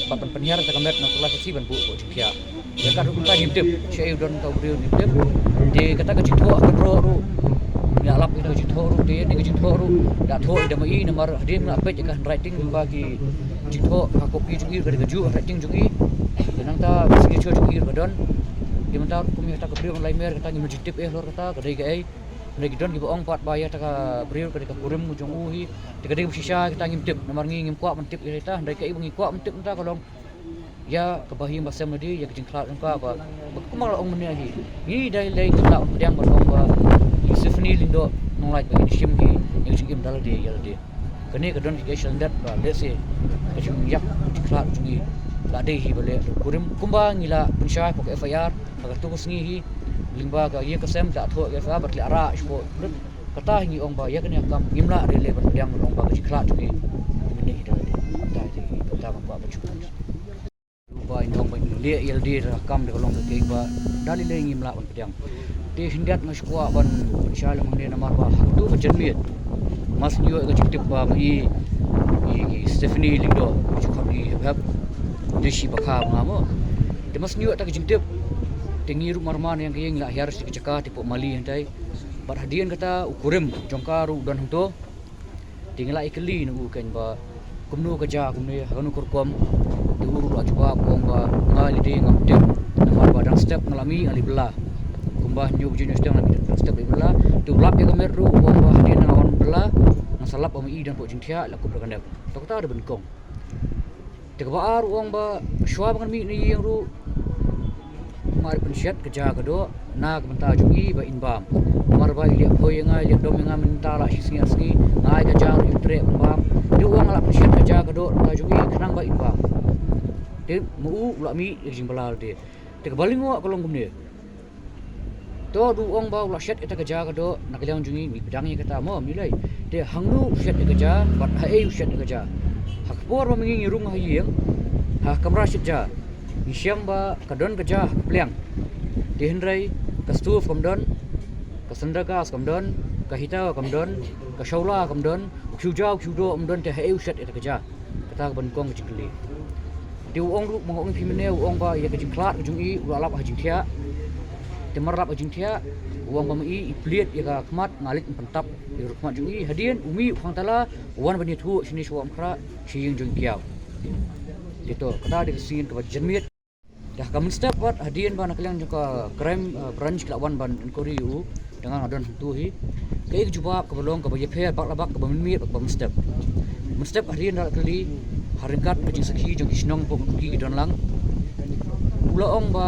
Bad ban pynhiar ïa ka met na u Tulai Phasi ban buh ka jingthiah. Ïa ka ruh kumta ngim tip, shaei u don uta u briew ngim tip. Te kata ka jingthoh ha ka draw ruh, ngi la lap ïa ka jingthoh ruh, te ïa ka jingthoh ruh la thoh ïa da ma i, namar hadien nga la peit ïa ka handwriting lyngba ki jingthoh ha copy jong i, ka dei kajuh handwriting jong i. Te nangta ka signature jong i ruh ka don. Te mynta ruh kum ïa kata ka briew Laimer kata ngim da jingtip ei halor kata ka dei kaei. Hynrei ki don kiba ong pat ba ïa kata ka briew ka dei ka kurim jong u hi. Te ka dei kaba shisha kata ngim tip, namar ngi ngim kwah ban tip ïa kata, hynrei kaei ba ngi kwah ban tip mynta ka long ïa kaba hi ba sem lade, ïa ka jingkhlad jong ka ba, ba kumba la ong mynne hi. Ngi dei lei ngi lah ban pdiang ban ong ba i Stephanie Lyngdoh Nonglait ba in shim hi ïa ka jingim da lade ïa lade. Kane ka don ki case lyndet ba lehse ka jingïap ka jingkhlad jong ngi la dei hi ba leh kurim kumba ngi la pynshai hapoh ka F I R ha kato ka sngi hi. Lyngba ka ïing ka sem la thoh ka F I R bad la rah shuh. Kata hi ngi ong ba ïa kane ka kam ngim lah re leh ban pdiang ban ong ba ka jingkhlad jong ngi. Mynne hi da lade. Kata hi kata ban kwah ban shu ba in ong ba in leh ïa lade da ka kam da ka long ka kei ba da lei lei ngim lah ban pdiang. Te hyndat nga shu kwah ban pynshai lang mynne namar ba ha kato ka janmiet mas ngi ïoh ïa ka jingtip ba ma i, i, i Stephanie Lyngdoh ka jingkhot i hep hep dei shi bakha ba nga mo. Te mas ngi ïoh ïa ka jingtip te ngi ruh marmar ïa ka ïing la hiar shi ka jaka te poh Mali hangtai. Bad hadien kata u kurim jong ka ruh u don hangto. Te ngi la ïakylli na u keiñ ba kumno ka jia kumne ha kano ka rukom. Te u ruh u la jubab u ong ba nga lei dei ngam tip namar ba dang step nga la mih nga la ïa bylla. Kumba hynñiew baje hynñiew shiteng nga la mih dang step la ïa bylla. Te u lap ïa ka met ruh u ong ba hadien nga wan bylla nga sa lap ba ma i don poh jingthiah la kup da ka nep. To kata da ban kong. Te kaba ar u ong ba shuwa ba ngan mih na ïing ruh nga ai pynshet ka ja ka doh na ka bynta jong i ba in bam. Namar ba i leh phoi ïa nga, i leh dom ïa nga mynta la shi sngi ar sngi, nga ai ka ja ruh im treh ban bam. Te u ong nga la pynshet ka ja ka doh na ka bynta jong i khnang ba in bam. Te ma u u la mih ïa ka jingbylla lade. Te kaba lyngngoh ka long kumne. To u ong ba u la shet ïa kata ka ja ka doh na ka liang jong ngi, ngi pdiang ïa kata mo, ngi lei. Te hangno u shet ïa ka ja bad haei u shet ïa ka ja. Ha ka por ba ma ngi ngi rung ha ïing, ha ka kamra shet ja, ngi shem ba ka don ka ja ha ka pliang. Te hynrei ka stove kam don, ka cylinder gas kam don, ka heater kam don, ka shawla kam don, u khiew ja u khiew doh um don, te haei u shet ïa kata ka ja. Kata ka ban kong ka jingkylli. Te u ong ruh ma nga ong ïa phi mynne u ong ba ïa ka jingkhlad ka jong i u la lap ha jingthiah. Te mar lap ha jingthiah u ong ba ma i i plied ïa ka khmat, nga leit pyntap ïa ka khmat jong i. Hadien u mih u khang tala u wan ban ïathuh shane shuwa Umkhrah sha ïing jong i Kiaw. Te to kata dei ka sien kaba janmiet. Te ha ka mynstep pat hadien ba na ka liang jong ka crime, eh, branch ki la wan ban inquiry ïa u, te nga nga don hangto hi. Kaei ka jubab kaba long kaba ïapher bak la bak, kaba mynmiet bad kaba mynstep. Mynstep hadien da la kylli ha ryngkat ka jingsakhi jong ki shnong hapoh Mynkuki ki don lang. U la ong ba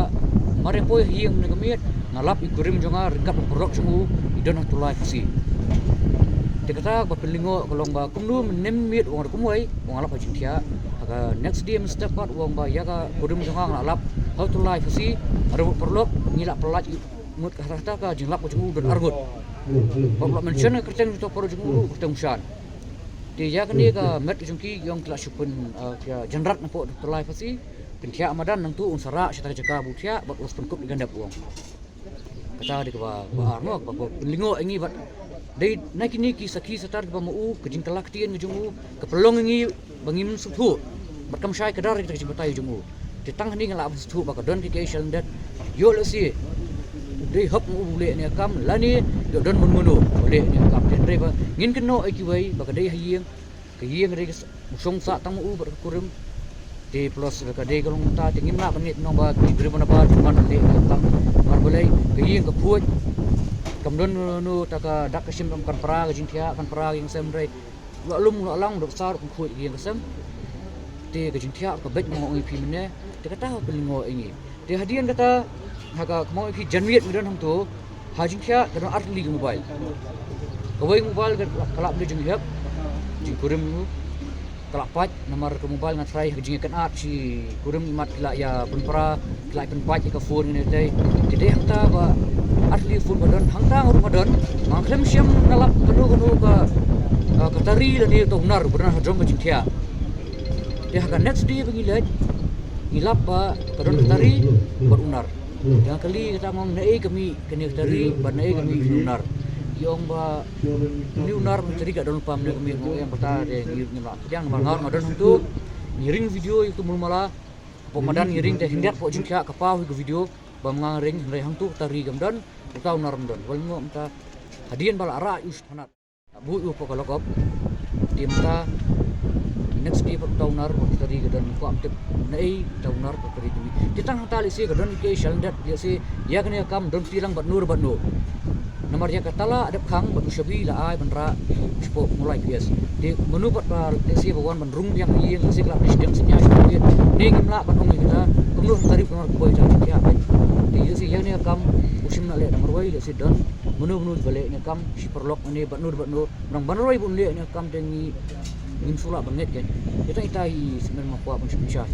mar ïa poi ha ïing mynne ka miet nga lap ïa u kurim jong nga ryngkat bad u paralok jong u, i don ha Tulai Phasi. Te kata kaba pynlyngngoh ka long ba kumno mynne mynmiet u ong da kumwei, u ong nga lap ha jingthiah. Ha ka next day mynstep pat u ong ba ïa ka kurim jong nga nga la lap ha u Tulai Phasi, nga don bad u paralok, ngi la pyllait ngut, kata ka jinglap ka jong u don arngut. Bad u la mention ka kyrteng jong uto u paralok jong u ruh, kyrteng u Shan. Te ïa kane ka met ka jong ki, ki ong ki la shu pyn, eh, ki ïa janrat napoh Tulai Phasi, pynthiah madan, nangtu un sa rah sha kata ka jaka ba u thiah bad un sa pynkup ïa ka nep, u ong. Kata dei kaba, ba ar mo, ba, ba lyngngoh ïa ngi bad dei na kine ki sakhi satar kiba ma u, ka jingkylla ktien ka jong u ka pynlong ïa ngi ba ngim sngewthuh bad kam shai kdar ïa ka jingbatai jong u. Te tang hangne nga lah ban sngewthuh ba ka don kiei kiei shalyndet. Ïoh lehse u dei hok ma u ban leh ïa kane ka kam lane ïoh don mano mano ban leh ïa kane ka kam. Te hynrei ba ngin kynnoh ïa kiwei ba ka dei ha ïing, ka ïing ka dei ka s-, u shong sah tang ma u bad ka kurim. Te plus ka dei ka long mynta te ngim lah ban ngeit nong ba ki briew ban ba jong ban leh ïa ka kam. Namar balei ka ïing ka khuid, kam don mano mano ta ka dak ka shim, kan pra ka jingthiah, kan pra ka ïing sem, hynrei la lum la lang dok sar kan khuid ka ïing ka sem. Te ka jingthiah ka beit ma nga ong ïa phi mynne. Te kata ka lyngngoh ïa ngi. Te hadien kata, ha ka, kumba ong ïa phi, janmiet ngi don hangto, ha jingthiah ka don ar tylli ka mobile. Kawei ka mobile ka, ka lah ban dei jong i hep, jong i kurim u, ka lah pait, namar ka mobile nga tharai ha ka jingïakynad shi kurim imat ki lah ïa pynpra, ki lah ïa pynpait ïa ka phone ngi ne tei. Te dei hangta ba ar tylli phone ba don, hangta nga ruh nga don, nga khlem shym nga lap kano kano ka, ka, ka tari lane uta u nar ba don ha jrong ka jingthiah. Te ha ka next day ba ngi leit, ngi lap ba ka don ka tari bad u nar. Te nga kylli kata, nga ong naei ka mih kane ka tari bad naei ka mih kane u nar. Ki ong ba une u nar bad tari ka don lypa, une ka mih. Nga ong em, kata te ngi, ngim lah pdiang namar nga ruh nga don hangto. Ngi ring video ïa uto u mluh mala. Hapoh madan ngi ring te khyndiat hapoh jingthiah ka paw hi ka video. Bym, nga ring, hynrei hangto ka tari kam don, uta u nar um don. Ba lyngngoh mynta, hadien ba la rah ïa u shaphang, la buh ïa u hapoh ka lockup. Te mynta next day pat uta u nar bad ka tari ka don, kwah ban tip naei uta u nar bad ka tari ka mih. Te tang hangta lehse ka don kiei kiei shalyndet, lehse ïa kane ka kam don kti lang bad no re bad no. Namar ïa ka tala dep khang bad u shabi la ai ban rah shapoh Mawlai P S. Te mano pat ba lehse ba wan ban rung biang ïing, lehse ka la pynshiteng synñia shapoh ïing, ne ngim lah ban ong ïa kata, kumno ka tari ka nar ka poi ta jingthiah. Te lehse ïa kane ka kam u shym la leh da marwei, lehse don mano mano ba leh ïa kane ka kam shi paralok ne bad no re bad no. Nang ban roi bun leh ïa kane ka kam te ngi, ngim shu lah ban ngeit kein. Ita ita i semen ma kwah ban shu pynshai.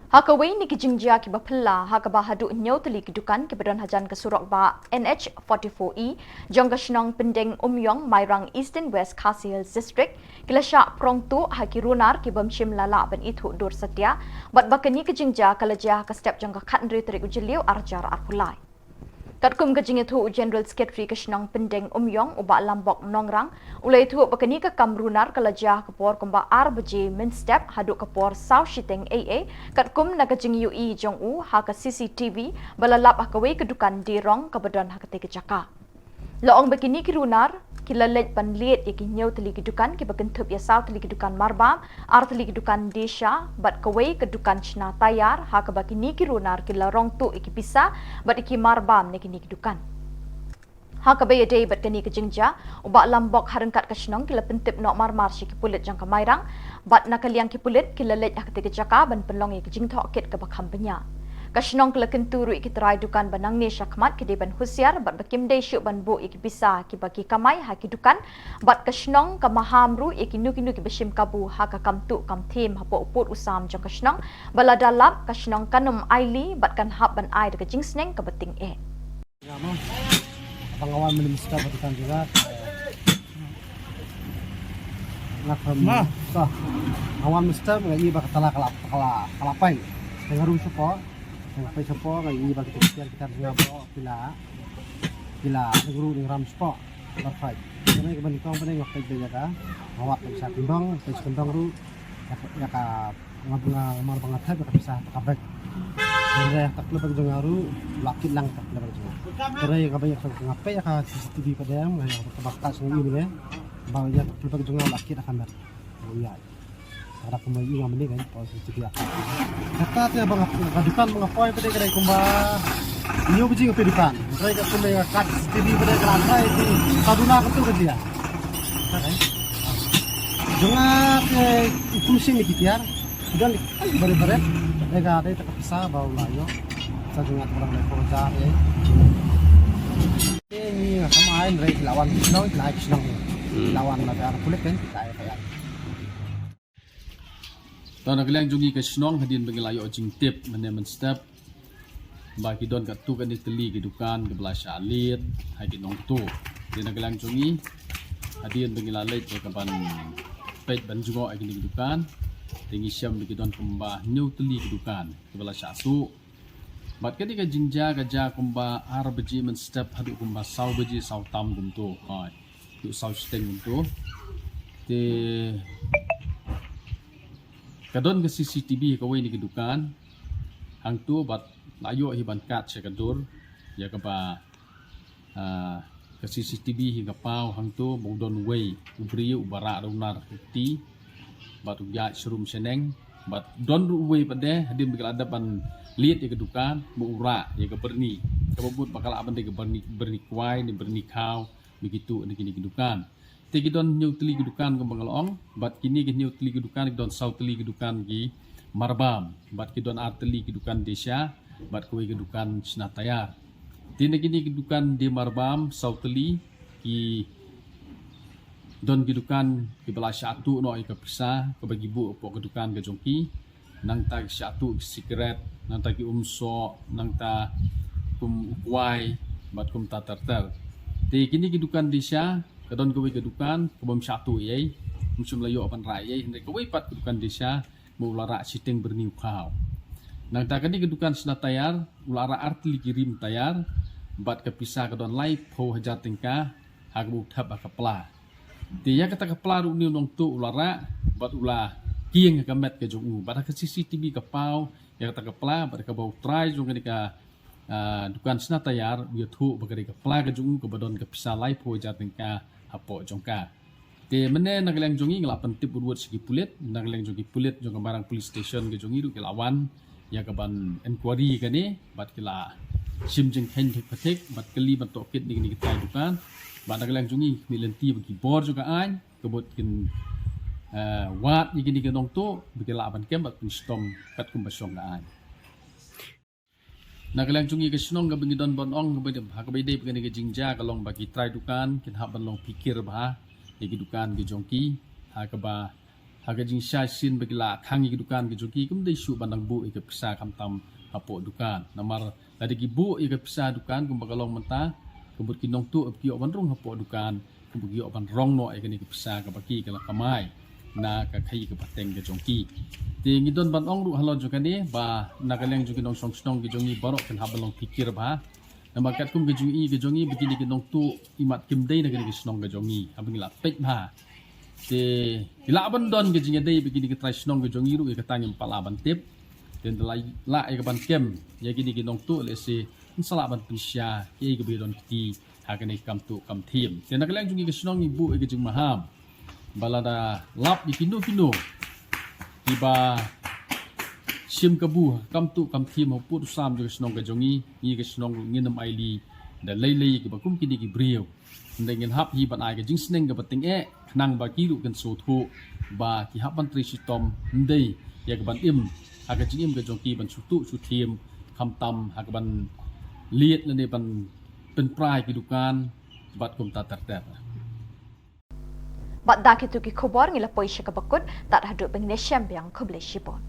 Ha kawei na ki jingjia kiba phylla, ha kaba haduh hynñiew tylli ki dukan kiba don hajan ka surok bah N H forty-four E jong ka shnong Pyndengumiong, Mairang, Eastern West Khasi Hills District, ki la shah prong tuh ha ki runar ki bym shym la lah ban ithuh dur satia, bad ba kane ka jingjia ka la jia ha ka step jong ka khathynriew tarik u Jylliew arhajar arphew lai. Katkum ka jingïathuh u General Secretary ka shnong Pyndengumiong, u Bah Lambok Nongrang, u la ïathuh ba kane ka kam runar ka la jia ha ka por kumba ar baje mynstep haduh ka por saw shiteng eiei, katkum na ka jingïohi jong u ha ka C C T V ba la lap ha kawei ka dukan die rong kaba don ha katei ka jaka. La ong ba kine ki runar ki la leit ban lied ïa ki hynñiew tylli ki dukan kiba kynthup ïa saw tylli ki dukan marbam, ar tylli ki dukan die sha bad kawei ka dukan shna tayar, ha kaba kine ki runar ki la rong tuh ïa ki pisa bad ïa ki marbam na kine ki dukan. Ha kaba ïadei bad kane ka jingjia, u Bah Lambok, ha ryngkat ka shnong, ki la pyntip noh marmar sha ki pulit jong ka Mairang, bad na ka liang ki pulit ki la leit ha katei ka jaka ban pynlong ïa ka jingtohkit kaba kham bniah. Ka shnong ka la kyntu ruh ïa ki trai dukan ba nangne shakhmat ki dei ban husiar bad ba kim dei shuh ban buh ïa ki pisa kiba ki kamai ha ki dukan, bad ka shnong ka maham ruh ïa kino kino kiba shim kabu ha ka kam tuh kam thiem hapoh u pud u sam jong ka shnong, ba lada lap ka shnong kan ym ailad bad kan hap ban ai da ka jingsneng kaba tyngeh. Nga ma, ba nga wan mynstep ba dukan jong nga. Nga khlem, ma, to, nga wan mynstep nga ïohi ba ka tala ka la, ka la, ka la pait. Te nga rung shapoh, te nga peit shapoh, nga ïohi ba kita ki tiar, ki tiar jong nga baroh ki la, ki la, ki la rung ram shapoh. Perfect. Te nga kaba nyngkong ba nga peit beit ïa ka, nga wad peit sha kyndong, peit sha kyndong ruh ïa ka, ïa ka, nga, nga, mar ba nga thep ïa ka pisa ha ka bag. Hynrei ha ka plastik jong nga ruh la kit lang ha ka plastik jong nga. Hynrei kaba ïa ka, nga peit ïa ka C C T V pat, nga ïa kaba kat sha nga ïohi ne, ba ïa ka plastik jong nga la kit ha ka met. Nga ïa, ka da kumba ïohi nga mynne kan, poi C C T V ha ka. Kata te ba nga, ka dukan ba nga poi pat ka dei kumba hynñiew baje nga poi dukan. Hynrei katkum ïa ka kat C C T V pat ka la trai te, sa duna katto ka jia. Jong nga te u kum shim ïa ki tiar, ki don ai barit barit. Dei ka, dei ta ka pisa ba u la ïoh. Sa jong nga te ba dang dei ko ja, eh. Te ngi ngam ai, hynrei ki la wan ki shnong, ki la ai ki shnong. Hmm. Ki la wan na ka pulit kan, ki la ai F I R. Te na ka liang jong ngi ka shnong, hadien ba ngi la ïoh jingtip mynne mynstep ba ki don katto katne tylli ki dukan kiba la shah lied ha ki nongtuh. Te na ka liang jong ngi, hadien ba ngi la leit ïa ka ban peit ban jngoh ïa kine ki dukan, te ngi shem ba ki don kumba hynñiew tylli ki dukan kiba la shah suh. Bad kane ka jingjia ka jia kumba ar baje mynstep haduh kumba saw baje saw tam kumto. Hoi. Haduh saw shiteng kumto. Te ka don ka C C T V kawei na ki dukan. Hangto bad la ïoh hi ban kat sha ka dur. Ïa kaba, ah, ka C C T V hi ka paw hangto ba u don uwei u briew uba rah runar kti bad u ïaid shrum shaneng bad don ruh uwei pat de hadien ba ki la dep ban liat ïa ka dukan ba u rah ïa ka byrni kaba mut ba ka lah ban dei ka byrni, byrni kwai ne byrni khaw ba ki tuh na kine ki dukan. Te ki don hynñiew tylli ki dukan kumba nga la ong bad kine ki hynñiew tylli ki dukan ki don saw tylli ki dukan ki marbam bad ki don ar tylli ki dukan desha bad kawei ka dukan shna tayar. Te na kine ki dukan die marbam saw tylli ki don ki dukan kiba la shah tuh noh ïa ka pisa kaba ki buh hapoh ka dukan ka jong ki. Nangta ki shah tuh ki sikret, nangta ki umsoh, nangta kum u kwai bad kumta ter ter. Te kine ki dukan desha ka don kawei ka dukan kaba ym shah tuh ei ei, ym shym la ïoh ban rah ei ei, hynrei kawei pat ka dukan desha ba u la rah shiteng byrni u khaw. Nangta kane ka dukan shna tayar u la rah ar tylli ki rim tayar bad ka pisa ka don laiphew hajar tyngka ha kaba u thep ha ka pla. Te ïa kata ka pla ruh une u nongtuh u la rah bad u la kieng ha ka met ka jong u bad ha ka C C T V ka paw ïa kata ka pla bad kaba u trai jong kane ka, ah, dukan shna tayar u ïathuh ba ka dei ka pla ka jong u kaba don ka pisa laiphew hajar tyngka hapoh jong ka. Te mynne na ka liang jong ngi ngi la pyntip wut wut sha ki pulit, na ka liang jong ki pulit jong ka Mairang Police Station ka jong ngi ruh ki la wan ïa ka ban inquiry kane bad ki la shim jingkheiñ thik pathik bad kylli ban tohkit na kine ki trai dukan bad na ka liang jong ngi khmih lynti ba ki bor jong ka aiñ ka mut kin, eh, wad ïa kine ki nongtuh ba ki lah ban kem bad pynshitom katkum ba shong ka aiñ. Na ka liang jong ngi ka shnong kaba ngi don ban ong kaba dei ha kaba dei ba kane ka jingjia ka long ba ki trai dukan kin hap ban long phikir bha ïa ki dukan ki jong ki ha kaba ha ka jingshai sien ba ki la khang ïa ki dukan ki jong ki kim dei shuh ban dang buh ïa ka pisa khamtam hapoh dukan. Namar lada ki buh ïa ka pisa dukan kumba ka long mynta ka mut ki nongtuh ba ki ïoh ban rung hapoh dukan kumba ki ïoh ban rong noh ïa kane ka pisa kaba ki ka la kamai na ka khaïi ka pateng ka jong ki. Te ngi don ban ong ruh halor jong kane ba na ka liang jong ki nongshong shnong ki jong ngi baroh kin hap ban long phikir bha. Namar katkum ka jingïohi ka jong ngi ba kine ki nongtuh imat kim dei na kane ka shnong ka jong ngi haba ngi la peit bha. Te ki lah ban don ka jingïadei bad kine ki trai shnong ka jong ngi ruh ïa kata ngim pat lah ban tip. Te ynda la lah ïa ka ban kem ïa kine ki nongtuh lehse ngin sa lah ban pynshai ïa kaba ïadon kti ha kane ka kam tuh kam thiem. Te na ka liang jong ngi ka shnong ngi buh ïa ka jingmaham ba lada lap ïa kino kino kiba shim kabu ha ka kam tuh kam thiem ha u pud u sam jong ka shnong ka jong ngi, ngi ka shnong ngin ym ailad da lei lei kiba kum kine ki briew. Hynrei ngin hap hi ban ai ka jingsneng kaba tyngeh khnang ba ki ruh kin sngewthuh ba ki hap ban trei shitom, ym dei ïa ka ban im ha ka jingim ka jong ki ban shu tuh shu thiem khamtam ha ka ban liat lane ban pynpra ïa ki dukan bad kumta ter ter. Bad da kito ki khubor ngi la poi sha kaba kut, tad haduh ba ngin ïashem biang, khublei shibun.